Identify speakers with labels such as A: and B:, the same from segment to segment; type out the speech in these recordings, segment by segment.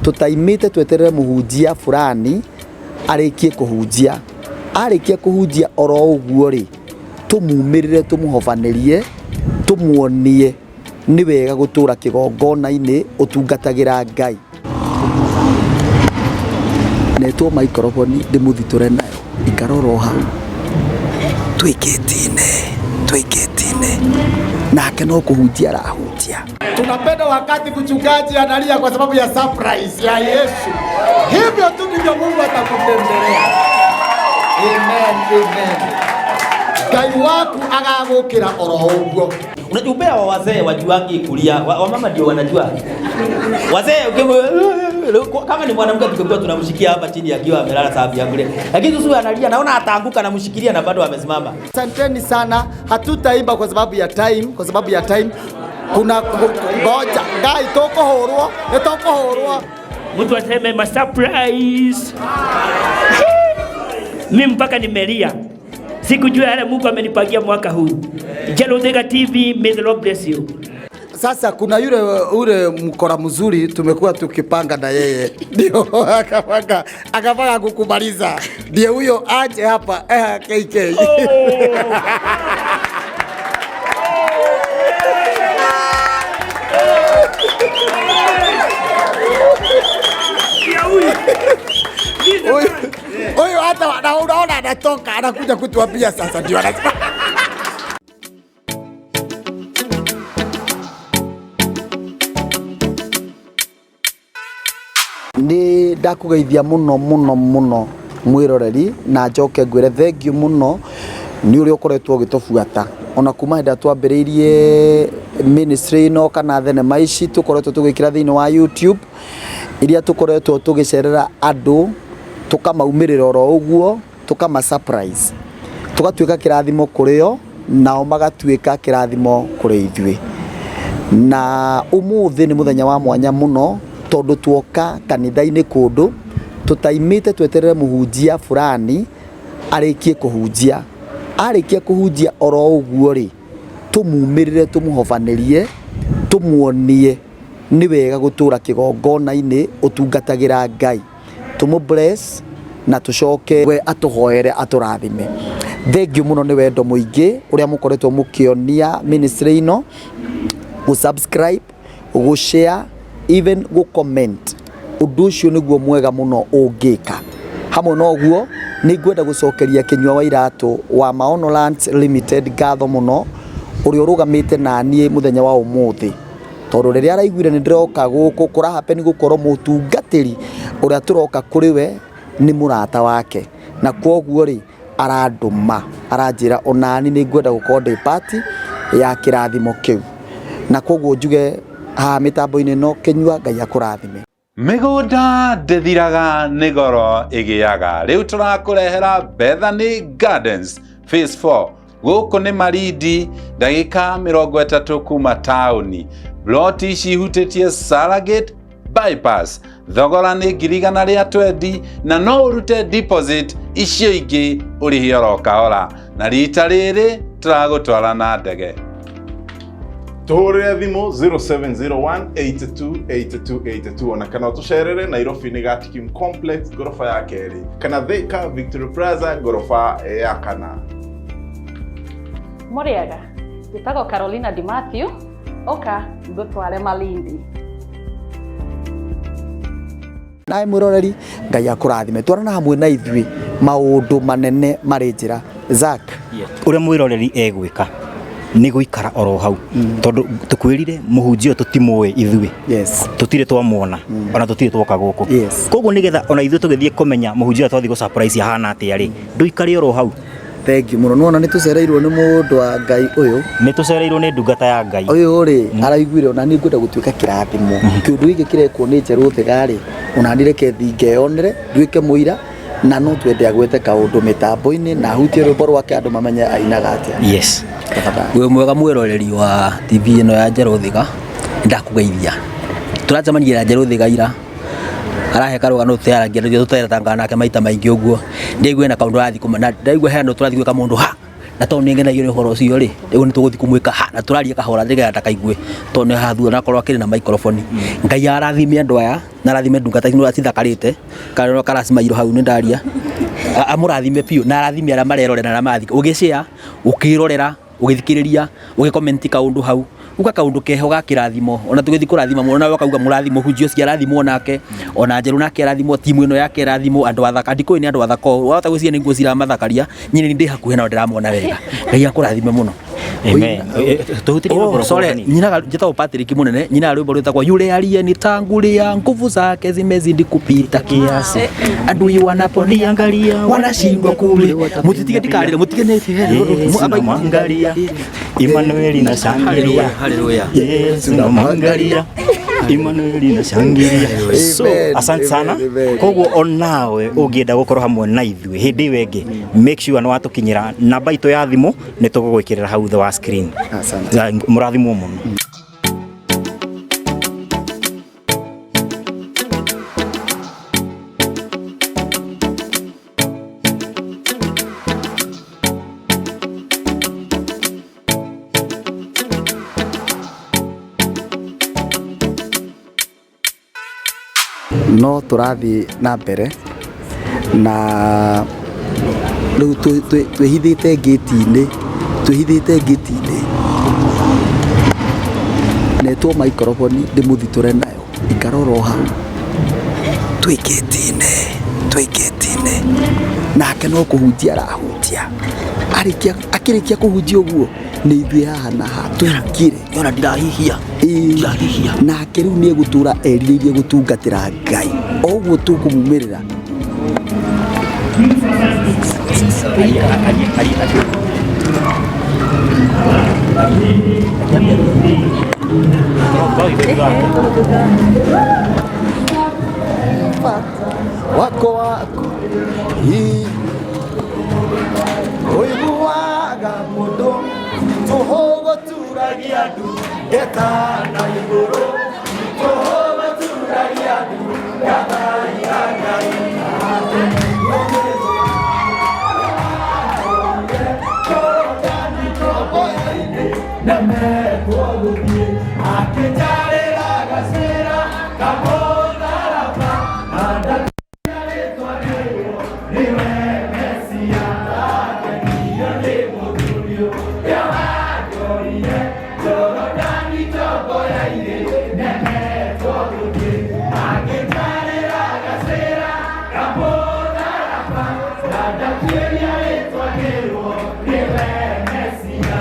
A: Tũtaimĩte tweterere mũhunjia fulani arĩkie kũhunjia. Arĩkia kũhunjia oro ũguo rĩ, tũmumĩrĩre tũmũhobanĩrie, tũmuonie nĩ wega gũtũra kĩgongona-inĩ ũtungatagĩra Ngai. Netwo maikoroboni ndĩmũthitũre nayo ikarora o hau twĩkĩtine twĩkĩtine nake no kũhunjia arahunjia.
B: Tunapenda wakati mchungaji analia kwa sababu ya surprise ya Yesu. Hivyo tu ndivyo Mungu atakutembelea. Amen, amen. Ngai waku agagũkĩra oro ũguo.
C: Unajua ubea wa wazee wajuangi kulia, wamama ndio wanajua. Wazee kama ni mwanamke tungekuwa tunamshikia hapa chini akiwa amelala sababu ya kulia. Lakini sasa analia, naona ataanguka, namshikilia na bado amesimama.
B: Asanteni sana, hatutaimba kwa sababu ya time, kwa sababu ya time. Kuna ngoja Ngai tũkũhũrwo, nĩ tũkũhũrwo.
D: Mtu aseme ma surprise. Mimi mpaka nimelia. Sikujua yale Mungu amenipangia mwaka huu. Njerũ Thĩga TV, may the Lord bless you.
B: Sasa kuna yule ule mkora mzuri tumekuwa tukipanga na yeye, ndio akapanga kukumaliza, ndiye huyo aje hapa KK. Huyu huyu hata na unaona anatoka anakuja kutuambia sasa, ndio anasema
A: Nĩ ndakũgeithia mũno mũno mũno mwĩroreri na njoke ngwĩre thank you mũno nĩ ũrĩa ũkoretwo ũgĩtũbuata ona kuma hĩndĩ ĩrĩa twambĩrĩirie ministry ĩno kana thenema ici tũkoretwo tũgĩkĩra thĩinĩ wa YouTube iria tũkoretwo tũgĩcerera andũ tũkamaumĩrĩra oro ũguo tũkama surprise tũgatuĩka kĩrathimo kũrĩ o nao magatuĩka kĩrathimo kũrĩ ithuĩ. Na ũmũthĩ nĩ mũthenya wa mwanya mũno tondũ tuoka kanitha-inĩ kũndũ tũtaimĩte tweterere mũhunjia fulani arĩkie kũhunjia. Arĩkia kũhunjia oro ũguo rĩ, tũmumĩrĩre tũmũhobanĩrie, tũmuonie nĩ wega gũtũra kĩgongona-inĩ ũtungatagĩra Ngai. Tũmũ bless na tũcoke we atũhoere atũrathime. Thank you mũno nĩ wendo mũingĩ ũrĩa mũkoretwo mũkĩonia ministry ĩno, gũ subscribe, gũ share, even gũ comment. Ũndũ ũcio nĩguo mwega mũno ũngĩka. Hamwe na ũguo nĩ ngwenda gũcokeria Kĩnyua wa Iratũ wa Maono Lands Limited ngatho mũno ũrĩa ũrũgamĩte na niĩ mũthenya wa ũmũthĩ. Tondũ rĩrĩa araiguire nĩ ndĩroka gũkũ kũra happen gũkorwo mũtungatĩri ũrĩa tũroka kũrĩ we nĩ mũrata wake. Na kwoguo rĩ arandũma aranjĩra onani nĩ ngwenda gũkorwo ndĩ part ya kĩrathimo kĩu. Na kwoguo njuge haha mĩtambo-inĩ ĩno Kĩnyua Ngai akũrathime.
E: Mĩgũnda ndĩthiraga nĩ goro ĩgĩaga. Rĩu tũrakũrehera Bethany Gardens Phase 4. Gũkũ nĩ Malindi, ndagĩka 30 kuma taũni. Ploti ici ihutĩtie Saragate Bypass. Thogora nĩ 120,000 na no ũrute deposit icio ingĩ ũrĩhe oro kahora. Na rita rĩrĩ tũragũtwara na ndege.
F: Tũhũrĩre thimũ 0701 82 82 82 ona kana ũtũcerere Nairobi nĩ Gatikim Complex ngoroba ya kerĩ kana Thika Victory Plaza ngoroba ya kana.
G: Mũrĩega, njĩtagwo Carolina Di Matthew, ũka ngũtware Malindi.
A: Nawe mwĩroreri Ngai akũrathime. Twarana hamwe na ithuĩ maũndũ manene marĩ njĩra. Zack.
H: Ũrĩa mwĩroreri egwĩka nĩ gũikara oro hau tondũ tũkwĩrire mũhunjia ũyũ tũtimũĩ ithuĩ. Tũtirĩ twamuona ona tũtirĩ twoka gũkũ. Koguo nĩgetha ona ithuĩ tũgĩthiĩ kũmenya mũhunjia ũyũ twathiĩ gũ surprise ahana atĩa rĩ, ndũikare oro hau.
A: Thank you mũno. Nĩwona nĩ tũcereirwo nĩ mũndũ wa Ngai ũyũ.
H: Nĩ tũcereirwo nĩ ndungata ya Ngai.
A: Ũyũ rĩ araiguire ona niĩ ngwenda gũtuĩka kĩrathimo. Kĩũndũ gĩkĩ kĩrekwo nĩ Njerũ Thĩga rĩ, ona niĩ reke thiĩ ngeyonere, nduĩke mũira na no twende agwete kaũndũ mĩtambo-inĩ na ahutie rwĩmbo rwake andũ mamenye ainaga atĩa.
H: Yes.
A: Tafadhali.
I: Wĩ mwega mwĩroreri wa TV ĩno ya Njerũ Thĩga, nĩndakũgeithia. Tũracemanirie na Njerũ Thĩga ira, arahe karũgano tũteratanga nake maita maingĩ ũguo. Ndaigua hena kaũndũ arathiĩ kũma, na ndaigua hena ũndũ tũrathiĩ gwĩka mũndũ ha. Na tondũ nĩ ngenagio nĩ ũhoro ũcio rĩ, rĩu nĩ tũgũthiĩ kũmwĩka ha na tũraria kahora nĩgetha ndakaigue, tondũ nĩ haha thutha na akorwo akĩrĩ na microphone. Ngai arathime andũ aya na arathime ndungata ici cithakarĩte, karĩa karacimairwo hau nĩ ndaria. Amũrathime biũ na arathime arĩa marerorera na arĩa marathikĩrĩria. Ũgĩ-share, ũkĩrorera, ũgĩthikĩrĩria, ũgĩ-comment kaũndũ hau, uga kaũndũ keho ga kĩrathimo. Ona tũgĩthiĩ kũrathima mũno nawe ũkauga mũrathimo, mũhunjia ũcio arathimwo nake, ona Njerũ nake arathimwo, timu ĩno yake ĩrathimwo, andũ athaka, ndikũĩ nĩ andũ athaka ũũ. Wahota gwĩciria nĩ nguo ciramathakaria, niĩ nĩ ndĩ hakuhĩ nao ndĩramona wega. Ngai akũrathime mũno.
H: Amen. Tũhutĩrie
I: Oh,
H: rwĩmbo
I: sorry,
H: rũkũ hanini.
I: nyinaga njĩtagwo Patrick Munene, nyinaga rwĩmbo rwĩtagwo yule aliyenitangulia nguvu zake zimezidi kupita kiasi, adui wanaponiangalia wanashindwa kule. Mutitige ndikarĩre, mutige nĩ
H: Yesu namwangalia, Emmanuel nashangilia.
I: Haleluya.
H: Yesu namwangalia, Emmanuel nashangilia. So,
A: Amen,
H: asante sana.
A: amen, amen.
H: Koguo onawe ũngĩenda gũkorwo hamwe na ithuĩ hĩndĩ ĩyo ĩngĩ, make sure nĩ watũkinyĩra namba itũ ya thimũ, nĩ tũgũgwĩkĩrĩra hau thĩ wa screen.
A: Asante.
H: Mũrathimwo mũno.
A: No tũrathiĩ na mbere na rĩu twĩhithĩte ngĩti-inĩ, twĩhithĩte ngĩti-inĩ, netwo microphone ndĩmũthitũre nayo ikarora o hau, twĩ ngĩti-inĩ, twĩ ngĩti-inĩ, nake no kũhunjia arahunjia, arĩkia akĩrĩkia kũhunjia ũguo nĩ ithuĩ haha na haha tũingĩre.
I: Ona ndirahihia.
A: Ĩĩ, nake rĩu nĩ egũtũra erirĩirie gũtungatĩra Ngai o ũguo tũkũmumĩrĩra. Wako wako hii ũiguaga mũndũ tũhũgũturagia ndu ngetana igũrũ tũhũgũturagia ndu ngathaira Ngai. Nemetwo gũthiĩ akĩnjarĩra gacĩra kamũtharaba na ndakia rĩtwa rĩrwo nĩwe Mesia. Ndakenio nĩ mũthuri ũrĩa wanjorire Jorodani tomboya-inĩ nemetwo gũthiĩ akĩnjarĩra gacĩra kamũtharaba na ndakuĩria rĩtwa rĩrwo nĩwe Mesia.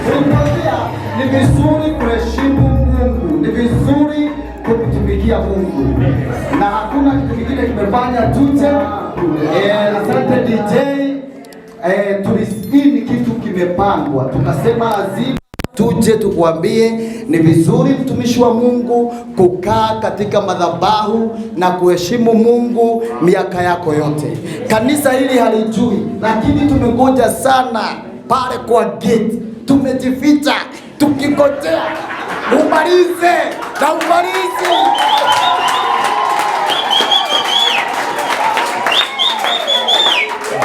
B: Tulikwambia ni vizuri kuheshimu Mungu, ni vizuri kumtumikia Mungu, na hakuna kitu kingine kimefanya tuje. Asante DJ. Hii ni kitu kimepangwa, tukasema lazima tuje tukuambie ni vizuri mtumishi wa Mungu kukaa katika madhabahu na kuheshimu Mungu miaka yako yote. Kanisa hili halijui, lakini tumengoja sana pale kwa gate, tumejificha tukingojea umalize na umalize.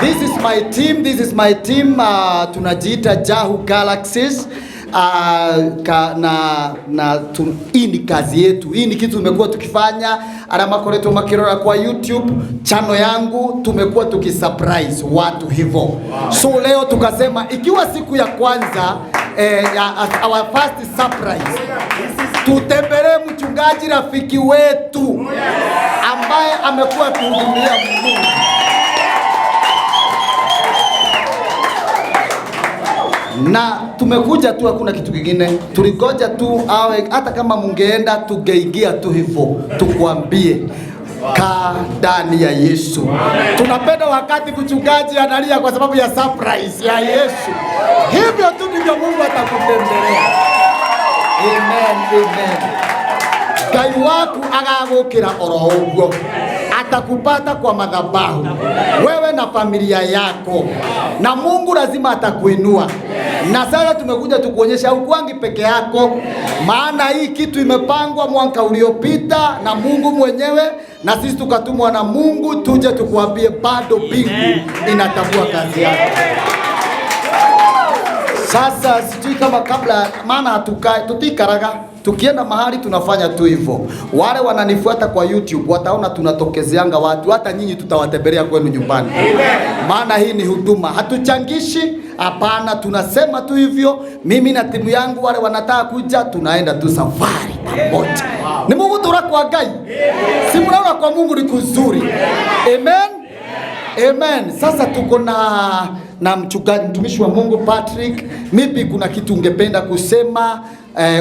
B: This is my team, this is my team. Tunajiita Jahu Galaxies. Hii ni kazi yetu, hii ni kitu tumekuwa tukifanya. Arĩa makoretwo makĩrora kwa YouTube channel yangu, tumekuwa tukisurprise watu hivyo. So leo tukasema ikiwa siku ya kwanza ya our first surprise, tutembelee mchungaji rafiki wetu ambaye amekuwa akihudumia Mungu. Na tumekuja tu, hakuna kitu kingine, tuligoja tu awe, hata kama mungeenda tungeingia tu hivyo, tukwambie kaa ndani ya Yesu. Tunapenda wakati mchungaji analia kwa sababu ya surprise ya Yesu. Hivyo tu ndivyo Mungu atakutembelea. Amen, amen. Ngai waku agagũkĩra oro ũguo, atakupata kwa madhabahu, wewe na familia yako, na Mungu lazima atakuinua. Na sasa tumekuja tukuonyesha haukuangi peke yako, maana hii kitu imepangwa mwaka uliopita na Mungu mwenyewe, na sisi tukatumwa na Mungu tuje tukuambie bado mbingu inatambua kazi yako. Sasa sijui kama kabla, maana hatukai tutikaraga, tukienda mahali tunafanya tu hivyo. Wale wananifuata kwa YouTube wataona tunatokezeanga watu, hata nyinyi tutawatembelea kwenu nyumbani, maana hii ni huduma, hatuchangishi hapana, tunasema tu hivyo. Mimi na timu yangu, wale wanataka kuja, tunaenda tu safari pamoja. Ni Mungu tura kwa Ngai, si mnaona kwa Mungu ni kuzuri. Amen. Amen. Sasa tuko na mchungaji mtumishi wa Mungu Patrick. Maybe kuna kitu ungependa kusema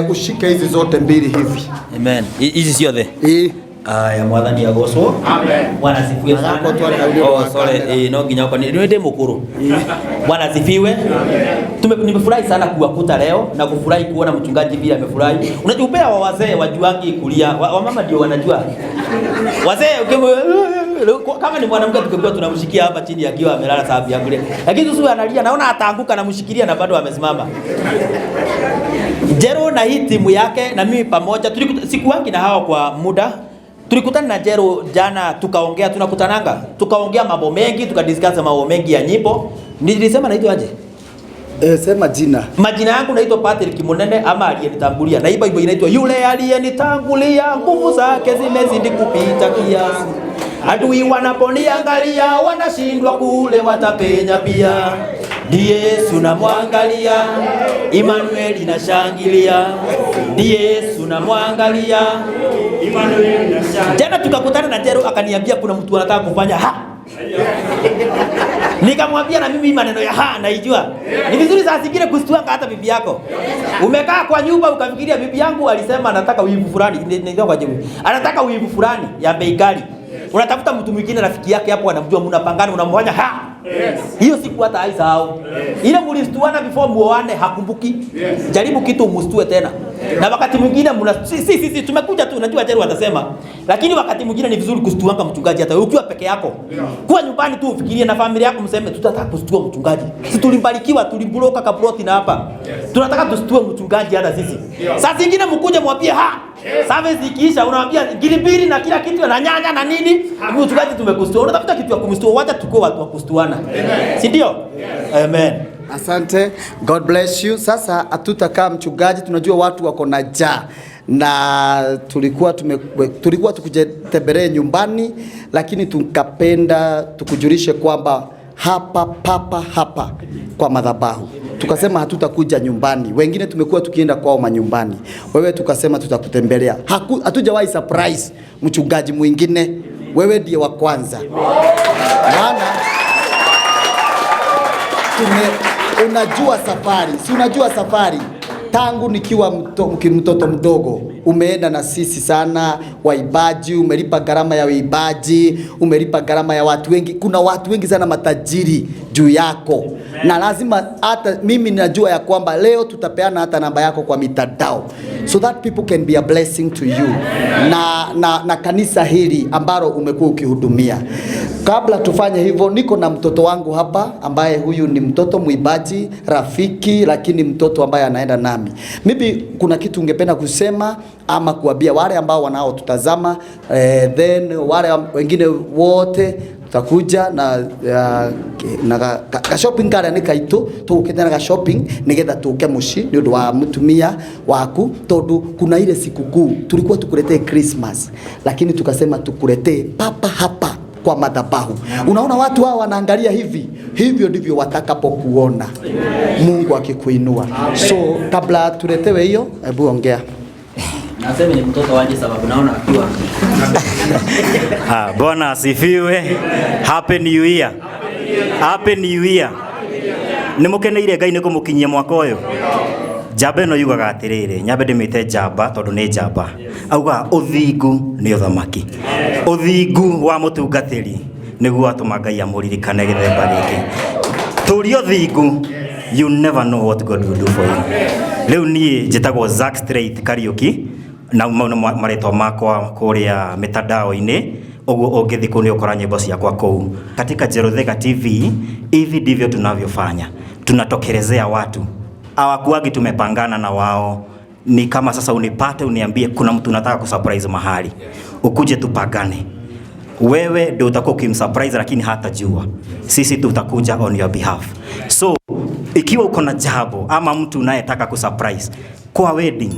B: ushike hizi zote mbili hivi.
C: Amen. Hizi ciothe.
B: Eh.
C: Aya, mwathani agocwo.
B: Amen.
C: Bwana asifiwe sana.
B: Agakorwo twarĩ hau nĩ ũndũ
C: Oh,
B: wa
C: sorry.
B: kamera.
C: No nginya kwa ni ndĩ mũkũrũ. Bwana asifiwe. Nimefurahi sana kuwakuta leo na kufurahi kuona mchungaji vile amefurahi. Unajua upea wa wazee wajuangi kulia. Wamama ndio wanajua. Wazee kama ni mwanamke tungekuwa tunamshikia hapa chini akiwa amelala sababu ya kulia. Lakini Susu analia, naona ataanguka, namshikilia na bado amesimama. Jero na hii timu yake na mimi pamoja sikuwangi na hawa kwa muda. Tulikutana na Jero jana tukaongea, tunakutananga, tukaongea mambo mengi, tukadiscuss mambo mengi ya nyimbo. Nilisema naitwa aje?
B: Sema jina.
C: Majina yangu naitwa Patrick Munene ama aliyenitangulia. Na hii Bible inaitwa yule aliyenitangulia, nguvu zake zimezidi kupita kiasi. Adui wanaponiangalia wanashindwa kule watapenya pia. Ndiye Yesu namwangalia, Emmanuel nashangilia. Ndiye Yesu namwangalia, Emmanuel nashangilia. Jana tukakutana na Jero akaniambia kuna mtu anataka kufanya ha. Nikamwambia na mimi maneno ya ha naijua. Ni vizuri saa zingine kustuanga hata bibi yako. Umekaa kwa nyumba ukafikiria bibi yangu alisema anataka wivu fulani, ni kwa jibu. Anataka wivu fulani ya bei ghali. Unatafuta mtu mwingine rafiki yake hapo anamjua, mnapangana unamfanya ha. Hiyo siku hata haisahau. Ile mlistuana before muoane hakumbuki. Jaribu kitu umstue tena. Na wakati mwingine mna si tumekuja tu, najua Jeru atasema. Lakini wakati mwingine ni vizuri kustuanga mchungaji hata ukiwa peke yako. Kuwa nyumbani tu ufikirie na familia yako mseme tutataka kustua mchungaji. Si tulimbarikiwa, tulimbloka kaploti na hapa. Tunataka tustue mchungaji hata sisi. Saa zingine mkuje mwambie ha. Service ikiisha unamwambia ngiri mbili na kila kitu na nyanya na nini. Mchungaji tumekustua. Unatafuta kitu ya kumstua, wacha tukue watu wa kustuana. Si ndio? Amen.
B: Asante. God bless you. Sasa hatutakaa mchungaji, tunajua watu wako na njaa na tulikuwa tukujetembelee nyumbani, lakini tukapenda tukujulishe kwamba hapa papa hapa kwa madhabahu. Tukasema hatutakuja nyumbani. Wengine tumekuwa tukienda kwao manyumbani. Wewe tukasema tutakutembelea. Hatujawahi surprise mchungaji mwingine. Wewe ndiye wa kwanza. Maana unajua safari, si unajua safari tangu nikiwa mtoto mdogo umeenda na sisi sana waibaji, umelipa gharama ya waibaji, umelipa gharama ya watu wengi. Kuna watu wengi sana matajiri juu yako, na lazima hata mimi najua ya kwamba leo tutapeana hata namba yako kwa mitandao so that people can be a blessing to you na kanisa hili ambalo umekuwa ukihudumia. Kabla tufanye hivyo, niko na mtoto wangu hapa ambaye huyu ni mtoto mwimbaji, rafiki, lakini mtoto ambaye anaenda nami. Maybe kuna kitu ungependa kusema ama kuambia wale ambao wanaotutazama, then wale wengine wote tutakuja na ka shopping karia ni kaitu tugukite na ka shopping nigetha tuke muci ni undu wa mutumia waku, tondu kuna ile sikukuu tulikuwa tukuletee Christmas, lakini tukasema tukuletee papa hapa kwa madhabahu. Unaona watu hao wanaangalia hivi, hivyo ndivyo watakapokuona Mungu akikuinua. So kabla tuletewe hiyo, hebu ongea.
C: Nasema ni mtoto wanje sababu naona akiwa
H: Bwana asifiwe. Happy New Year. Happy New Year. Nĩ mũkeneire Ngai nĩ kũmũkinyia mwaka ũyũ? Njamba ĩno yugaga atĩrĩrĩ, nyambe ndĩmĩte njamba tondũ nĩ njamba. Augaga ũthingu nĩ ũthamaki. Ũthingu wa mũtungatĩri nĩguo watũma Ngai amũririkane gĩthemba gĩkĩ. Tũria ũthingu, you never know what God will do for you. Rĩu niĩ njĩtagwo Zack Straight Kariuki, na mau nĩ marĩtwa makwa kũrĩa mitandao-inĩ. Ũguo ũngĩthiĩ kũu nĩ ũkora nyĩmbo ciakwa kũu. Katika Jerothega TV, hivi ndivyo tunavyofanya. Tunatokelezea watu. Hawakuagi tumepangana na wao. Ni kama sasa unipate uniambie kuna mtu unataka kusurprise mahali, ukuje tupagane. Wewe ndio utakuwa ukimsurprise, lakini hatajua. Sisi tutakuja on your behalf. So ikiwa uko na jambo ama mtu unayetaka kusurprise kwa wedding,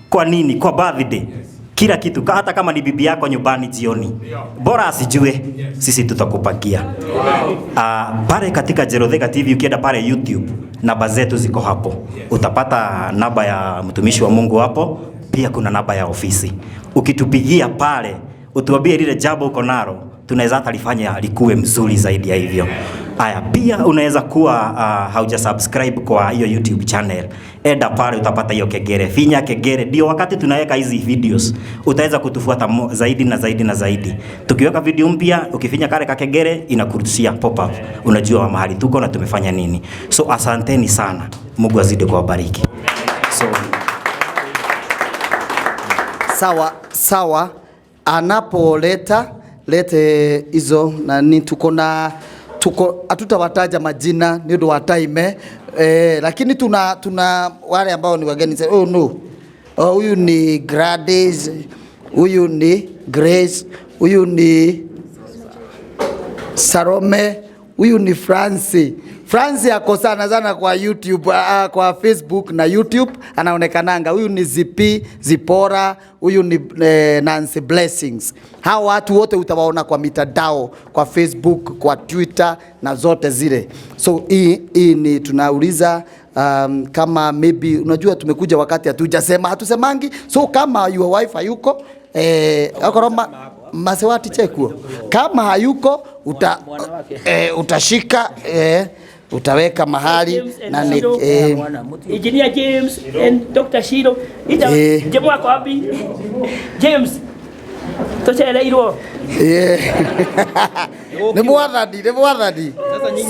H: kwa nini, kwa birthday, kila kitu, hata kama ni bibi yako nyumbani jioni, bora asijue, sisi tutakupangia. Pale katika Jerothega TV, ukienda pale YouTube, namba zetu ziko hapo. Utapata namba ya mtumishi wa Mungu hapo, pia kuna namba ya ofisi. Ukitupigia pale, utuambie lile jambo uko nalo, tunaweza hata lifanya likuwe mzuri zaidi ya hivyo. Aya, pia unaweza kuwa hauja subscribe kwa hiyo YouTube channel. Enda pale utapata hiyo kengele. Finya kengele ndio wakati tunaweka hizi videos utaweza kutufuata zaidi na zaidi na zaidi. Tukiweka video mpya, ukifinya kale kakengele inakurushia pop up. Unajua mahali tuko na tumefanya nini. So asanteni sana. Mungu azidi kuwabariki. So
A: sawa sawa, anapoleta lete hizo nani, tuko na tuko hatutawataja majina ni undu wa time lakini tuna wale ambao ni wageni. Oh no, oh, huyu ni Gladys, huyu ni Grace, huyu ni Salome, huyu ni Franci. Franci ako sana sana kwa YouTube, kwa Facebook na YouTube anaonekananga. Huyu ni Zipi Zipora, huyu ni Nancy Blessings. Hawa watu wote utawaona kwa mitandao, kwa Facebook, kwa Twitter na zote zile. So hii ni tunauliza kama maybe unajua tumekuja wakati hatujasema, hatusemangi. So kama your wife hayuko akoroma masewati chekuo, kama hayuko utashika utaweka mahali na ni,
D: Engineer James and Dr. Shiro ita jemu ako wapi James tucereirwo.
A: Ni mwathani, ni mwathani.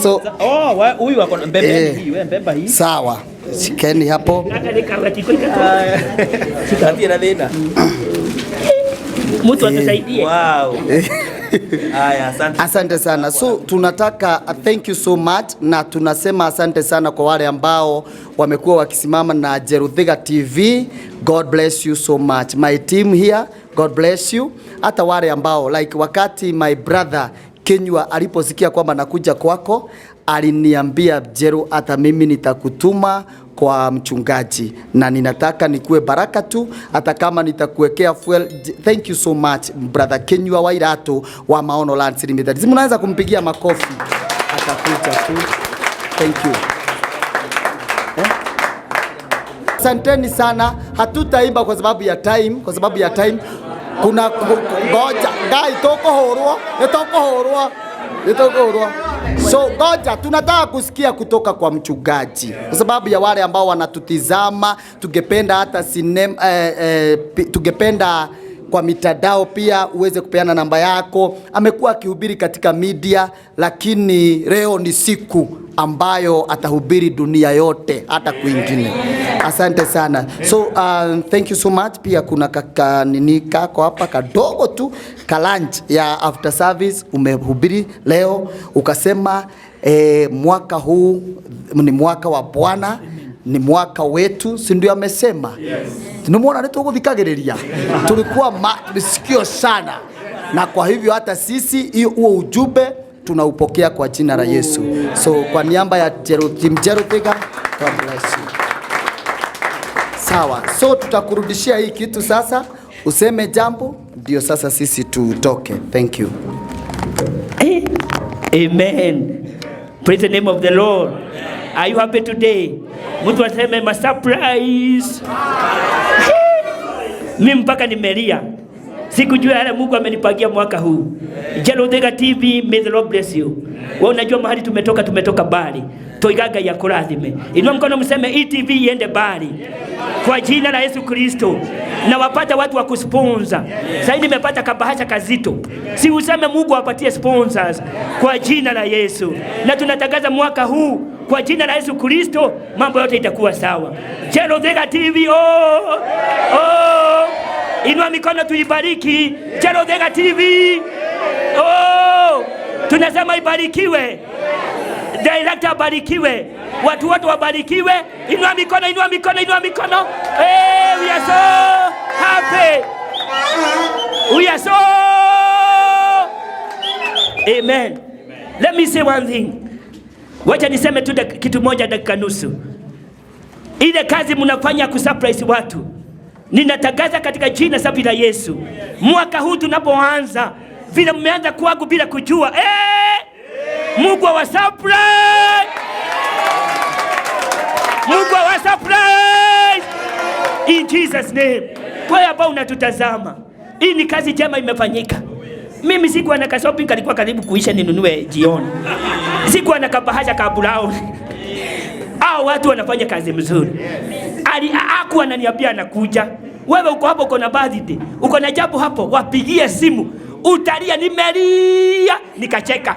A: So
C: oh, huyu ako na mbebe hii, wewe mbeba hii.
A: Sawa, shikeni hapo.
D: Kaka ni karati kwa
C: Shikatie na thina.
D: Mtu atusaidie.
C: Wow. Aya, asante.
A: Asante sana. So tunataka thank you so much, na tunasema asante sana kwa wale ambao wamekuwa wakisimama na Jeruthiga TV. God bless you so much. My team here, God bless you. Hata wale ambao like wakati my brother Kenywa aliposikia kwamba nakuja kwako, aliniambia Jeru, hata mimi nitakutuma kwa mchungaji na ninataka nikuwe baraka tu, hata kama nitakuwekea fuel. Thank you so much brother Kenywa Wairatu wa Maono Lands Limited. Mnaweza kumpigia makofi, atakuja tu. Thank you. Asanteni sana. Hatutaimba kwa sababu ya time, kwa sababu ya time. Kuna ngoja ngai tukuhurwo, nitukuhurwo, nitukuhurwo. So ngoja, tunataka kusikia kutoka kwa mchungaji, kwa sababu ya wale ambao wanatutizama. Tungependa hata sinema, tungependa kwa mitandao pia uweze kupeana namba yako. Amekuwa akihubiri katika media, lakini leo ni siku ambayo atahubiri dunia yote hata kwingine. Asante sana. So thank you so much. Pia kuna kaka nini kako hapa kadogo tu ka lunch ya after service. Umehubiri leo ukasema mwaka huu ni mwaka wa Bwana, ni mwaka wetu, si ndio amesema? Yes. Nimuona ni tuguthikagiriria. Tulikuwa sikio sana, na kwa hivyo hata sisi hiyo huo ujumbe tunaupokea kwa jina la Yesu. So kwa niaba ya Team Jeruthiga, God bless you. Sawa. So tutakurudishia hii kitu sasa, useme jambo ndio sasa sisi tutoke. Thank you.
D: Amen. Praise the name of the Lord. Are you happy today? Mtu aseme ma surprise. Mimi mpaka nimelia. Sikujua yale Mungu amenipangia mwaka huu. Jeruthiga TV, may the Lord bless you. Wewe unajua mahali tumetoka, tumetoka mbali. Toigaga ya kurathime. Inua mkono mseme hii TV iende mbali. Kwa jina la Yesu Kristo. Na wapata watu wa kusponsor. Sasa nimepata kabahasha kazito. Si useme Mungu awapatie sponsors kwa jina la Yesu. Na tunatangaza mwaka huu kwa jina la Yesu Kristo mambo yote itakuwa sawa. Jeruthiga TV, oh, oh. Inua mikono tuibariki Jeruthiga TV. Oh, tunasema ibarikiwe. Director abarikiwe. Watu wote wabarikiwe. Inua mikono, inua mikono, inua mikono. Hey, we are so happy. We are so Amen. Let me say one thing. Wacha niseme tu kitu moja dakika nusu. Ile kazi mnafanya kusurprise watu, ninatangaza katika jina safi la Yesu, mwaka huu tunapoanza, vile mmeanza kwangu bila kujua, Mungu awa surprise, Mungu awa surprise in Jesus name. Wewe ambao unatutazama, hii ni kazi njema imefanyika. Mimi sikuwa na kashopping, kalikuwa karibu kuisha ninunue jioni. Sikuwa na kabahasha ka brown. Hao watu wanafanya kazi mzuri. Ali hakuwa ananiambia anakuja. Wewe uko hapo, uko na birthday, uko na jambo hapo, wapigie simu. Utalia, nimelia, nikacheka.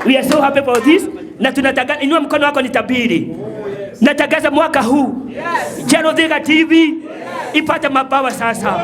D: We are so happy for this. Na tunatangaza, inua mkono wako nitabiri. Natangaza mwaka huu General Thiga TV ipate mabawa sasa.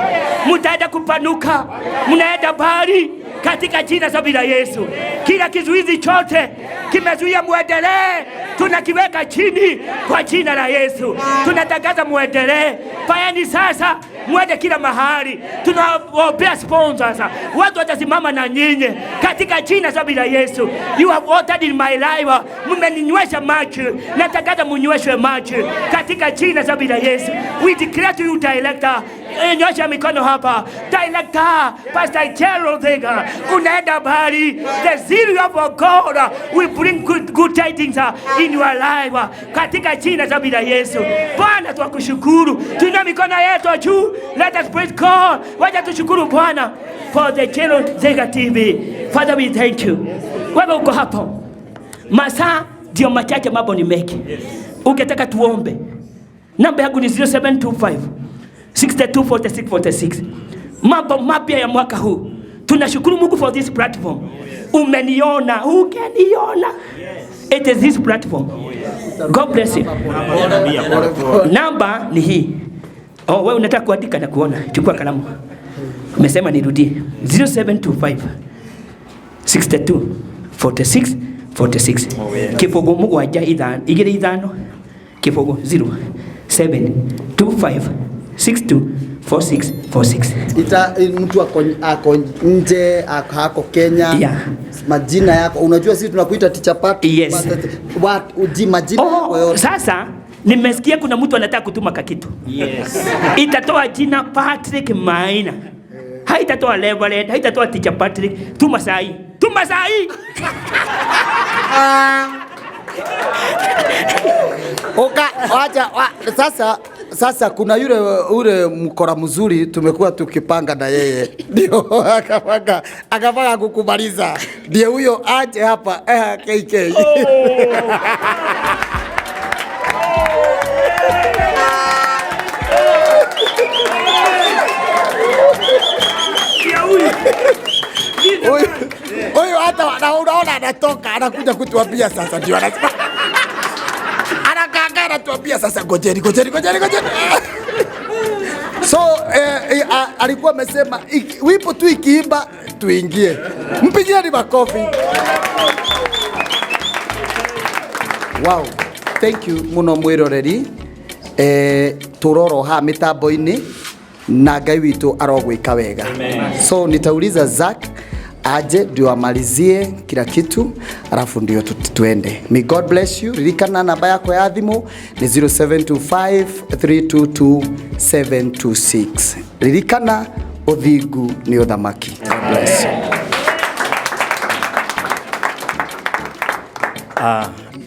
D: Mtaenda kupanuka, mnaenda mbali katika jina safi la Yesu. Kila kizuizi chote kimezuia muendelee, tunakiweka chini kwa jina la Yesu. Tunatangaza muendelee, paeni sasa, muende kila mahali. Tunawaombea sponsors, watu watasimama na nyinyi katika jina safi la Yesu. You have watered in my life, mmeninywesha maji, natangaza munyweshwe maji katika jina safi la Yesu. We declare to you director, nyosha mikono hapa, director Pastor Gerald Thiga, unaenda mbali. The zeal of God will bring good tidings in your life katika jina safi la Yesu. Bwana tunakushukuru, tuinue mikono yetu juu, let us praise God. Wacha tushukuru Bwana for the Gerald Thiga TV. Father, we thank you. Wewe uko hapo, masaa ndio machache, mambo ni mengi. Ukitaka tuombe, namba yangu ni 0725 62 46 46. Mambo mapya ya mwaka huu, tunashukuru Mungu for this platform. Umeniona, ukeniona, it is this platform. God bless you. Namba ni hii. Oh, wewe unataka kuandika na kuona, chukua kalamu. Umesema nirudie. 0725 62 46 46. Kibugu mugwanja ithano igiri ithano kibugu 0 7 2 5 6 2 4 6 4 6.
A: Ita mtu ako nje, ako Kenya. Majina yako unajua sisi tunakuita Teacher Pat.
D: Yes.
A: What uji majina yako yote.
D: Sasa nimesikia kuna mtu anataka kutuma kakitu. Itatoa jina Patrick Maina. Haitatoa Reverend, haitatoa Teacher Patrick. Tuma sahi. Tuma sahi.
A: Oka, wacha, sasa kuna yule mkora mzuri tumekuwa tukipanga na yeye. Ndio akapanga kukumaliza. Ndiye huyo aje hapa, KK. Huyu hata na unaona anatoka anakuja kutuambia sasa, ndio anasema. Anakaa anatuambia sasa ngojeni, ngojeni, ngojeni, ngojeni. So alikuwa amesema wipo tu ikiimba tuingie. Mpigieni makofi. Wow. Thank you muno mwiroreri. Turoro ha mitambo-ini na Ngai witu arogwika wega. So nitauliza Zack aje ndio amalizie kila kitu alafu ndio tuende. May God bless you. Ririkana namba yako ya thimu ni 0725 322 726. Ririkana uthingu ni uthamaki. God bless you.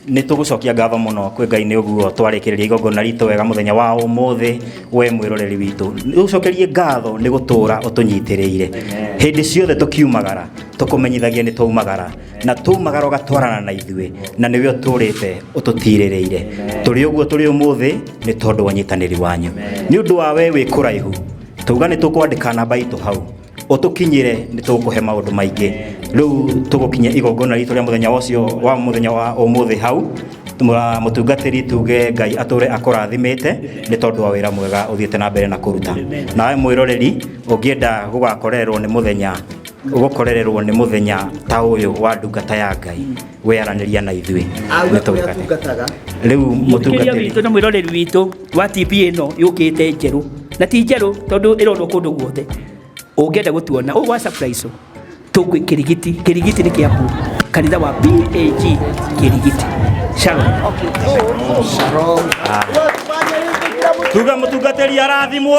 H: Nĩ tũgũcokia ngatho mũno kwĩ Ngai nĩ ũguo twarĩkĩrĩria igongona ritũ wega mũthenya wa ũmũthĩ. We mwĩroreri witũ, nĩ ũcokerie ngatho nĩ gũtũra ũtũnyitĩrĩire hĩndĩ ciothe tũkiumagara, tũkũmenyithagia nĩ twaumagara, na twaumagara ũgatwarana na ithuĩ, na nĩwe ũtũrĩte ũtũtirĩrĩire. Tũrĩ ũguo tũrĩ ũmũthĩ nĩ tondũ wa ũnyitanĩri wanyu. Nĩ ũndũ wa we wĩ kũraihu, tauga nĩ tũkwandĩka namba itũ hau, ũtũkinyĩre nĩ tũgũkũhe maũndũ maingĩ. Rĩu tũgũkinyia igongona ritũ rĩa mũthenya ũcio wa mũthenya wa ũmũthĩ hau. Mũtungatĩri tuge Ngai atũre akũrathimĩte nĩ tondũ wa wĩra mwega ũthiĩte na mbere na kũruta. Nawe mwĩroreri ũngĩenda gũgakorerwo nĩ mũthenya Gũkorererwo nĩ mũthenya ta ũyũ wa ndungata ya Ngai wearanĩria na ithuĩ.
A: Auge
H: Nĩ
A: kũrĩa
H: tũgwĩka atĩa?
A: tungataga.
H: Rĩu
D: Mũthikĩrĩria
H: mũtungatĩri
D: witũ na mwĩroreri witũ wa TV ĩno yũkĩte njerũ na ti njerũ tondũ ĩronwo kũndũ guothe, ũngĩenda gũtuona ũũ wa surprise tũkwĩ Kĩrigiti. Kĩrigiti nĩ Kĩambu, kanitha wa PAG Kĩrigiti. Shalom.
A: Shalom.
H: Tuga mũtungatĩri arathimwo,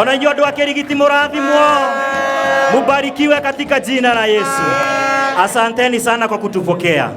H: ona inyuĩ andũ a Kĩrigiti mũrathimwo, mubarikiwe katika jina la Yesu. Asanteni sana kwa kutupokea.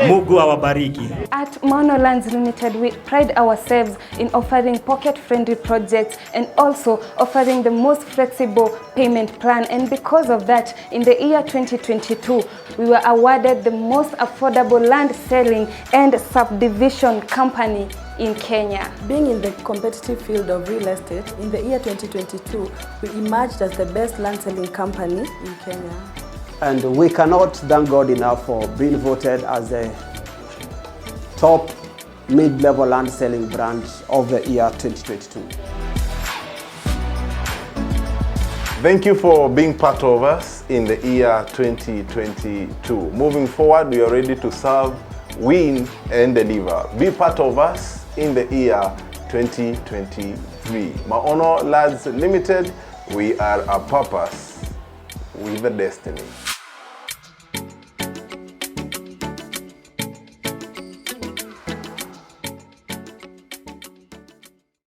H: Mungu awabariki.
J: At Maono Lands Limited, we pride ourselves in offering pocket-friendly projects and also offering the most flexible payment plan. And because of that, in the year 2022, we were awarded the most affordable land selling and subdivision company in Kenya.
K: Being in the competitive field of real estate, in the year 2022, we emerged as the best land selling company in Kenya.
L: And we cannot thank God enough for being voted as the top mid-level land selling brand of the year 2022.
F: Thank you for being part of us in the year 2022. Moving forward, we are ready to serve, win, and deliver. Be part of us in the year 2023. Maono Lads Limited, we are a purpose with a destiny.